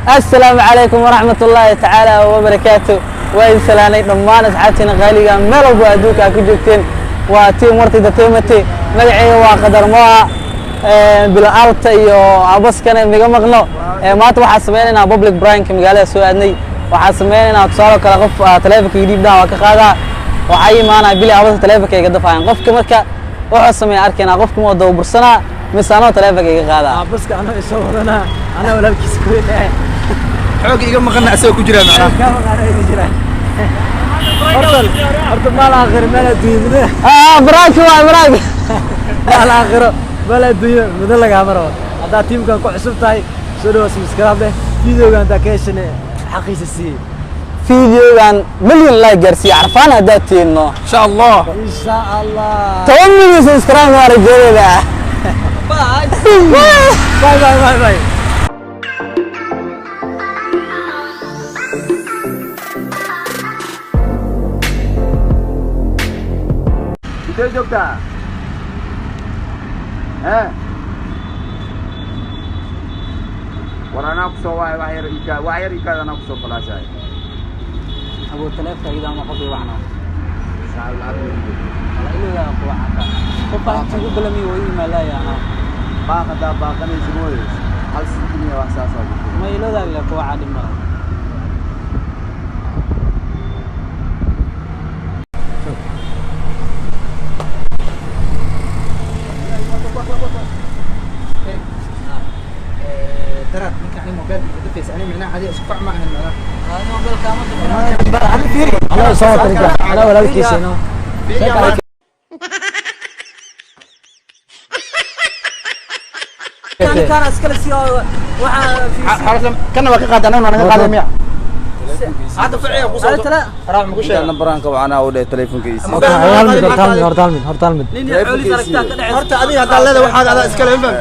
Assalaamu calaykum waraxmatullaahi tacaala wabarakaatu. Waa idin salaanay dhammaan asxaabtiina qaaliga meel walba adduunka aad ku joogteen. Waa team Warta Entertainment. Magacayga waa Qadar Moa, Bilaalta iyo Abaskana miga maqno. Maanta waxaan sameynaynaa public prank. Magaalada soo aadnay, waxaan sameynaynaa tusaale kale qof taleefanka idhiib dhaha waa ka qaadaa. Waxaa imaanaa Bili Abas, taleefanka iga dafayaan. Qofka marka wuxuu sameeya arkaynaa, qofka ma wada bursanaa mise anoo taleefanka iga qaadaa. Aabaska anoo isoo wadanaa, anaa walaalkiis ku weyn. Xoog iga maqana asagoo ku jiraa macnaha. Kaa maqaana iga jiraan. Horta maal aakhiro meel adduunyo mudo. Prank waa prank. Maal aakhiro meel adduunyo mudo lagaama rabo. Haddaad tiimkan ku cusub tahay, soo dhawa, subscribe leh. Videogan haddaa ka heshane, xaqiisa siiyey. Videogan million like gaarsiiya, carfaan haddaad tiinno. Insha Allah. Insha Allah. 10 milyan subscribe waa rajeynayna. Bye bye bye bye. Intee joogtaa? Ee, war anaa kusoo waay, wax yar ika, wax yar ikaad, anaa kusoo falaashaay. Abu, taleefka iyada ma qof wacna? Saaxiib, lacag ma iibo. Wala ilaa ku wacata qof baa inta ugu balami way imalaya ana. Baaq haddaa baaqanaysa mooyes, hal sintin iyo wax saasaa ku jira. Ma iloodaa le ku waca dhima. ترى ninka ani mobile iga dafaysa, ani micnaha adiga isku fac ma ahan macnaha. Anaa soo wata ninkan, anaa walaalkiisa ino. Kana waa ka qaada, anaguna naga qaaday miya hadda ficiga ku soo raac ma ku sheega. Nambaranka wacanaa u dheh telefonkiisa. Hal mid horta, hal mid horta, hal mid horta, hal mid. Horta adiga haddaa leedahay waxaaga adaa iskale, ma fahmi?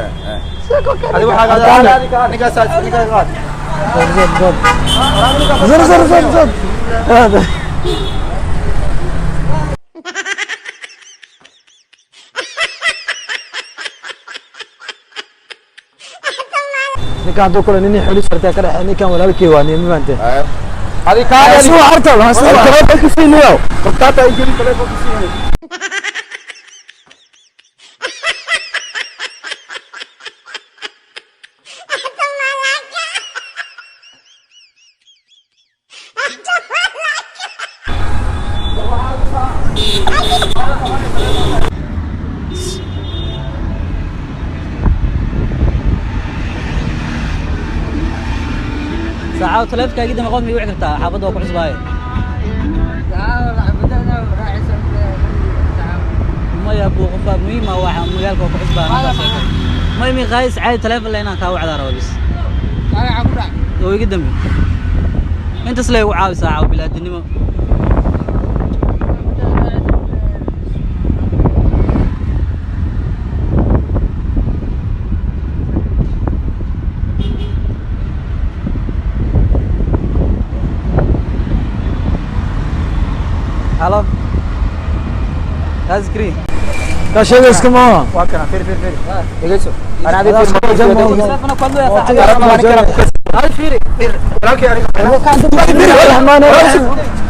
Adiga waxaaga adaa, ninkaasaa ninkaa qaad. Zor zor zor zor zor. Ninkan hadduu kule nin xolis hartaa ka dhexe, ninkan walaalkii waa nin, ma fahanteen? Adi kaa Suu harta waa suu. Telefonka siiniyo qoftaata ay gelin telefonka siiniyo. Saacaw, taleefka iga dama, qof ma igu wici kartaa? Xaafadda waa ku cusbaaye. Maya buu qofaa muhiim ah, waxa magaalka waa ku cusbaa. May mi qays caadi taleefon le inaan kaa wacdaa raba bis oo iga dambe intaas la igu caawi saacaw bilaadinimo. Halo, Askri. Ka sheega iska maaha. Waa kana, fir fir fir, dhegeyso, ana adiga Adaa soo jam ma Taleefona ku hadlaya. Saacaw, fir walaalkii aniga.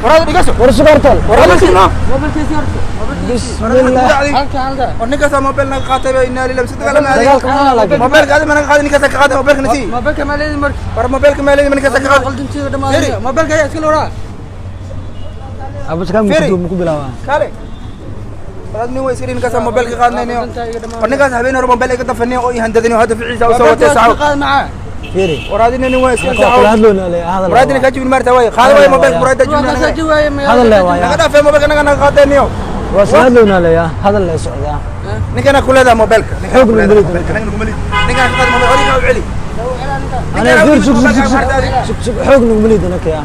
Waraad, dhegeyso. War sugartal. Bismillah. War ninkaasaa mobile naga qaatay ba, inaa lillahi si dagaalama. Dagaalka ma laakiin. Mobilka adiga ma naga qaaday, ninkaasaa ka qaaday mobilka nasi. Mobilka ma leedin marka. War mobilka ma leedin, ninkaasaa ka qaaday. Qaldintiida dhamaaday. Mobilka ayaa iska looraa. Abuska muku bilaabaa. Kale waraad, nin way iska ninkaasaa mobilka qaadnaynayo. War ninkaas habeen hore mobile iga dafaniyo oo i handadinayo, hadda ficiisa u soo watay saxaw. Qaad macaa. Fiiri. Waraad nin way iska Kula saxaw. Hadloona le hadal. Muraadina ka jibin maarta way qaada way mobilka muraada jibin. Waa naga jawaabay ma. Hadal le waaya. Naga dhaafay mobilka naga qaadaynayo. Waa soo hadloona le ya. Hadal le socdaa. Ninkana ku leedahay mobilka. Xoog nagu malid. Mobilka naga malid, ninkana ka qaad mobilka adiga u celi. Ana fiir, sug sug sug sug sug, xoog nagu malid anaka ya.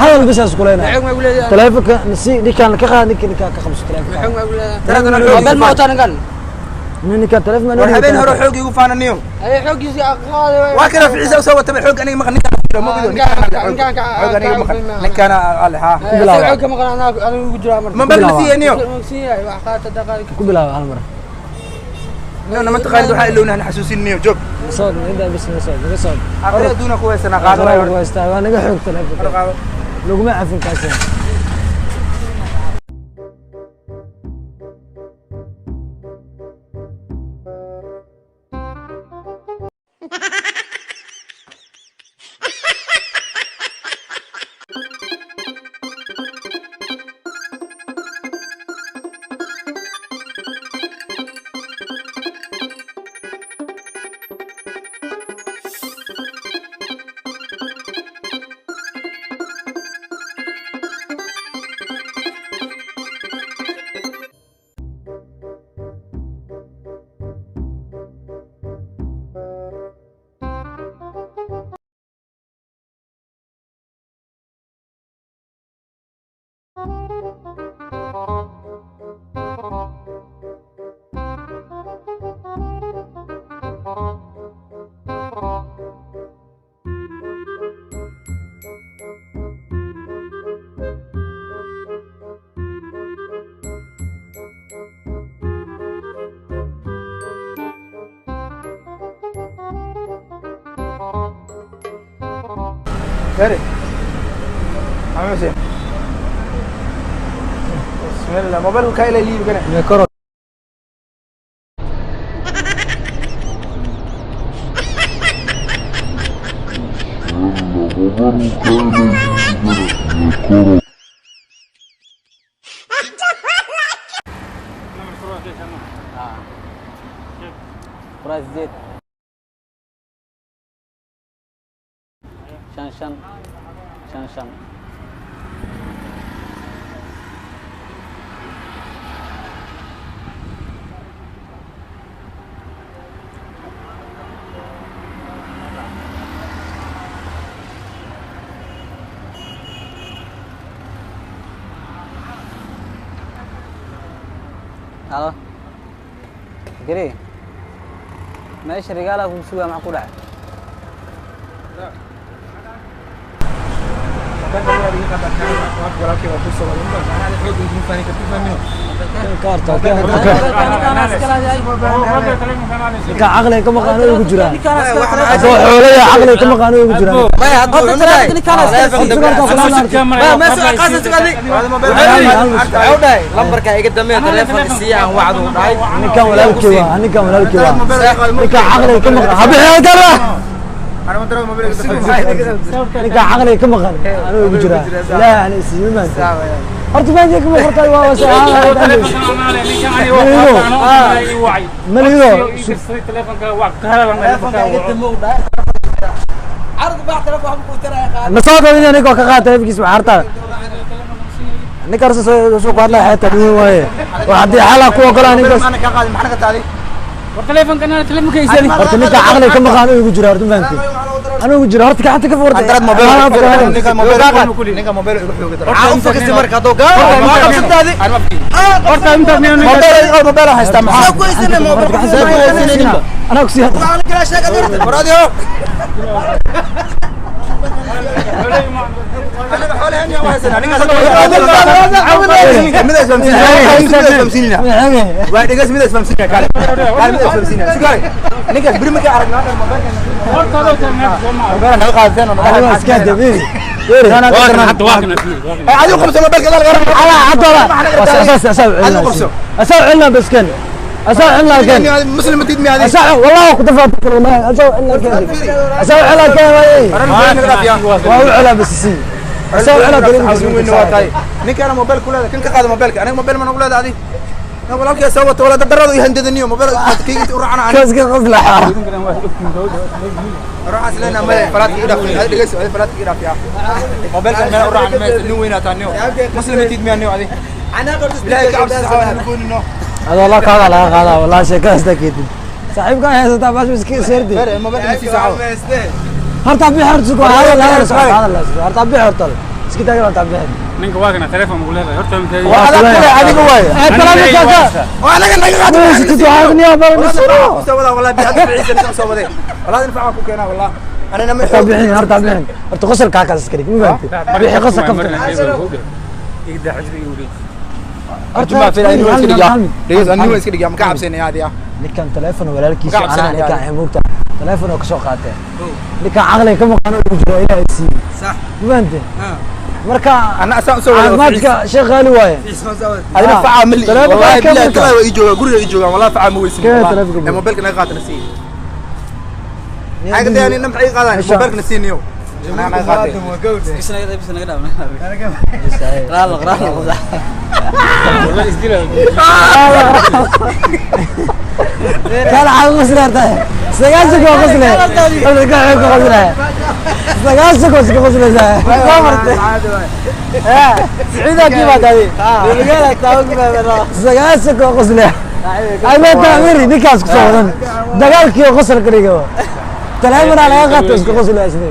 Hadal bis as kuleynaa. Xoog ma ugu leedahay. Taleefanka nasi ninkan ka qaad, ninkan ka qabso taleefanka. Xoog ma ugu leedahay. Mobil ma wataa ninkan. Ninkan taleefan ma. War habeen hore xoog igu faananiyo. Ay xooggiisa qaaday. Waa kana ficiisa u soo watay xoog aniga maqan, ninkan ma bido xoog aniga maqan, ninkana ale ha. Bilaaba. Xoog ka maqan anaa anigu ugu jiraa marka. Mobilka siiyaniyo. Siiyay wax qaata daqaal. Ku bilaaba hal mar. Inuu ma taqaanid waxaa ilowna hana xasuusinniyo joog. Soo inta bis soo naga soo. Aqri adduuna ku haysanaa qaado. Waa haystaa, waa naga xoog telefoonka. Qaado. Laguma cafin kaasi. Feri. Maxamed Xuseen. Bismillah, mobilka ka ila liib kana. Koro. Furaha 8 5 5 5 5. Halo. Gari. Meesha rigaala kugu sugaa maxaa ku dhacay? Kaarta. Ninka caqliga ka maqaan ugu jiraan. Soo xoolaya caqliga ka maqaan ugu jiraan. Lambarka iga dambeeya telefoonka si aan wacdo u dhahay. Ninkan walaalkii waa, ninkan walaalkii waa. Ninka caqliga ka maqan. Habixi kara. Ana ma daro mobilka. Ninka caqliga ka maqan anuu ugu jiraa. Ilaahay aan isiiyo maanta. Horta maanta kuma qortay waa malido. Masaafada inay ninka ka qaatay telefoonkiisa waxaa hartaa. Ninka arsa soo ku hadlaya xeetaa muhiim waaye. Wax haddii xal ah ku ogolaan ninkaas. Maxana ka qaadi, maxana ka taadi. Horta ninka caqliga ka maqan ugu jira horta maanta. Anuu ugu jira horta gacanta ka furtay. Darad mobil. Ninka mobil. Ninka mobil igu xoogay darad. Waxaa u fakistay marka hadduu gaaro ma qabsataadi. Mobil oo mobil haysta maxaa? Anaa ku sii Waraadiyo. Anaga xoolahan yaa haysanaa. Ninka mid isfahamsiinina. Waa dhigas mid isfahamsiinina kale. Kale mid isfahamsiinina. Sugaay. Ninkaas beri markii aragnaa mobilka. Mobilka naga qaadeen oo naga Adigo iska dabeeri. Adigu qabso mobilka laga rabo. على عضلة أساس أساس Adigu qabso. أساس علنا بس كان أساس علنا كان Muslim tid mi adi. أساس والله كنت أفكر والله أساس علنا كان أساس علنا كان واو على بس سي أساس علنا كان Ninka ana mobil ku leedahay kan ka qaado mobilka aniga mobil ma nagu leedahay adi. Walaalkii soo wato wala dardaradu i handadaniyo mobil kayga u raacana aniga. كاس قصلة Raacas leena male falaadka ii dhaaf adi dhegeyso adi falaadka ii dhaaf yaa. Mobilka meel u raacan meesha nin weyn ataa niyo. Muslim tid mi aniyo adi. Ilaahay ka cabsi saxaa waxaan goonino. هذا والله قاعد على هذا والله شيء كاس تكيد صاحب كان هذا بس بس سيردي Fere mobilka si saxaa. هرتا بيحرت سكو هذا لا هذا لا هرتا بيحرت اسكي تاجر هرتا بيحرت Ninka waagana telefoon ugu leedahay horta intee Waa adag kule adiga waaye. ترى Oo anaga naga qaado. تتوعدني يا بابا Soo wada wallahi bi hada ciise ninka soo waday. Wallahi infaca ku keenaa wallahi. Anina ma هرتا بيحين هرتا بيحين هرتا قصر كاكا اسكري مو فهمت بيحي قصر كفت igda xajri igu wareeji. Jumba fere aniga iska dhigaa. Dhegeyso aniga iska dhigaa ma ka cabsanaya adi ah. Ninkan telefoon walaalkiisa Magac anaa cabsanaya. Ninkan ay moogta telefoon oo kasoo qaatee. Ninkan caqliga ka maqan oo jiro Ilaahay siiyey. Sax. Ma fahanteen? Marka Ana asaan usoo wada caafimaadka sheekh qaali waaye. Adina facaa mali. Telefoonka Wallahi ka billahi marka. talaa waa ii joogaa, guriga ii joogaa, wallahi facaa ma weysin. Kee Wallahi. telefoonka Ee, buu? mobilka naga qaatana sii. Xaga dayani namta ay qaadaan Meesha- mobilka na siiniyo. Anaa naga qaatay. Bis naga bis naga dhaaf. Raal raal. Wallahi isdila. Kala caawi qosla harta. 90 waa qosle. Dadka waxay ku qosle. 90 waa iska qoslaysaa. Waa martay. Sacuudaa kii baa daadi. Magaalada taawo ku baa. 90 waa qosle. Ay ma taamiri ninkaas ku soo wadan. Dagaalkii oo qosol ka dhigo. Taleefon laga qaato iska qosle isna.